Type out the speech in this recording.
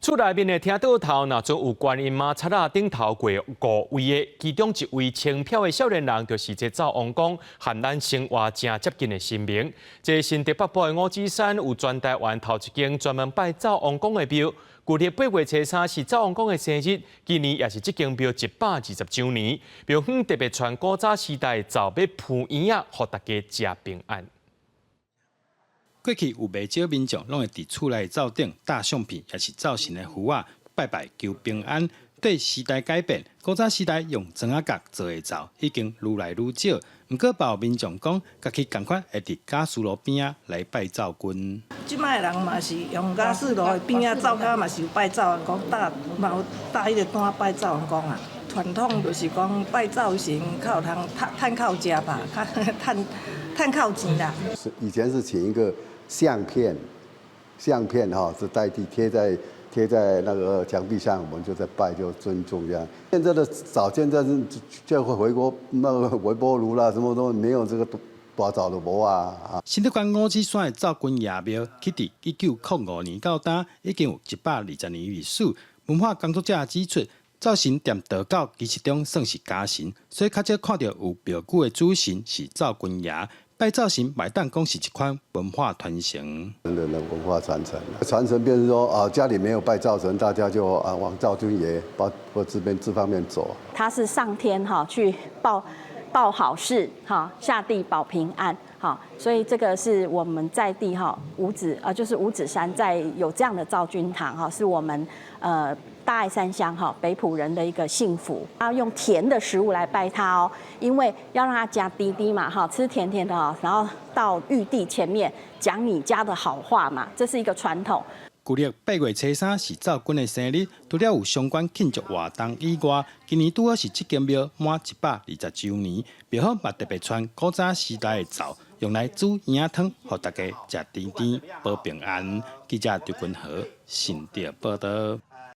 厝內面的廳桌頭，若準有觀音媽冊仔頂頭過五位的，其中一位輕飄的少年人，就是這灶王公，和咱生活誠接近的神明。這新竹北部的五指山有全台灣頭一間專門拜灶王公的廟。舊曆8月初3是灶王公的生日，今年也是這間廟120週年。廟方特別傳古早時代灶欲鋪圓仔，予大家食平安。過去有袂少民眾攏會佇厝內灶頂貼相片，抑是灶神的符仔，拜拜求平安。對時代改變，古早時代用磚仔角做的灶已經愈來愈少。毋過，有民眾講，家己仝款會佇瓦斯爐邊仔來拜灶君。這擺的人嘛是用瓦斯爐的邊仔灶跤嘛是有拜灶王公，搭嘛有搭彼個單拜灶王公啊。傳統就是講拜灶神較有通趁趁較有食吧，較趁趁較有錢啦。是以前是請一個相片，相片哈是代替貼在那個牆壁上，我們就在拜，就尊重這樣。現在的早現在是就會回鍋那個微波爐啦，什麼都沒有這個大灶都無啊。新竹縣五指山的灶君爺廟，起佇1905年到今，已經有120年歷史。文化工作者指出，灶神踮道教儀式中算是家神，所以較少看著有廟宇的主神是灶君爺。拜灶神會當講是一款文化傳承。的文化傳承，傳承變成說啊，家裡沒有拜灶神，大家就啊往灶君爺包括這邊這方面走。他是上天哈去報報好事哈，下地保平安哈，所以這個是我們在地哈五指啊，就是五指山在有這樣的灶君堂哈，是我們大愛山鄉哈北埔人的一個幸福。要用甜的食物來拜他哦，因為要讓他呷甜甜嘛哈，吃甜甜的哦，然後到玉帝前面講你家的好話嘛，這是一個傳統。舊曆8月初3是灶君的生日，除了有相關慶祝活動以外，今年拄好是這間廟滿120週年，廟方嘛特別傳古早時代的灶，用來煮圓仔湯，予大家食甜甜保平安。記者張君和新竹報導。